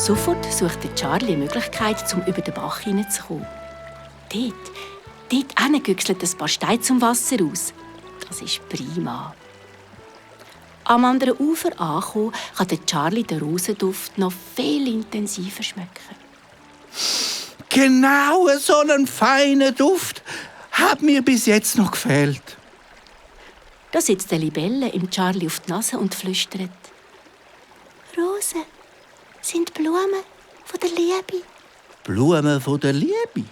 Sofort sucht der Charlie eine Möglichkeit, um über den Bach hineinzukommen. Dort hingüchselt ein paar Steine zum Wasser raus. Das ist prima. Am anderen Ufer angekommen, kann der Charlie den Rosenduft noch viel intensiver schmecken. Genau so einen feinen Duft hat mir bis jetzt noch gefehlt. Da sitzt eine Libelle im Charlie auf die Nase und flüstert. Rosen sind Blumen von der Liebe. Blumen von der Liebe?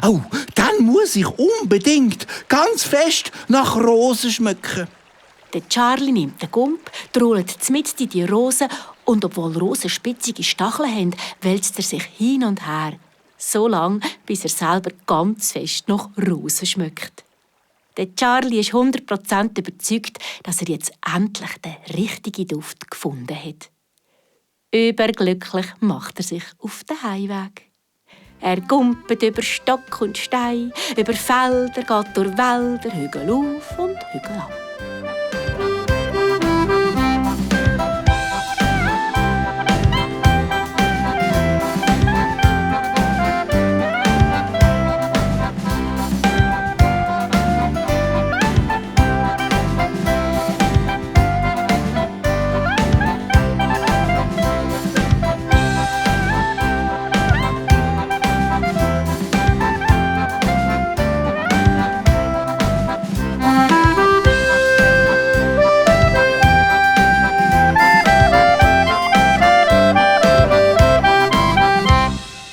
Oh, dann muss ich unbedingt ganz fest nach Rosen schmecken. Der Charlie nimmt den Gump, trollt mitten in die Rosen und obwohl Rosen spitzige Stacheln haben, wälzt er sich hin und her. So lange, bis er selber ganz fest nach Rosen schmeckt. Der Charlie ist 100% überzeugt, dass er jetzt endlich den richtigen Duft gefunden hat. Überglücklich macht er sich auf den Heimweg. Er gumpet über Stock und Stein, über Felder, geht durch Wälder, Hügel auf und Hügel ab.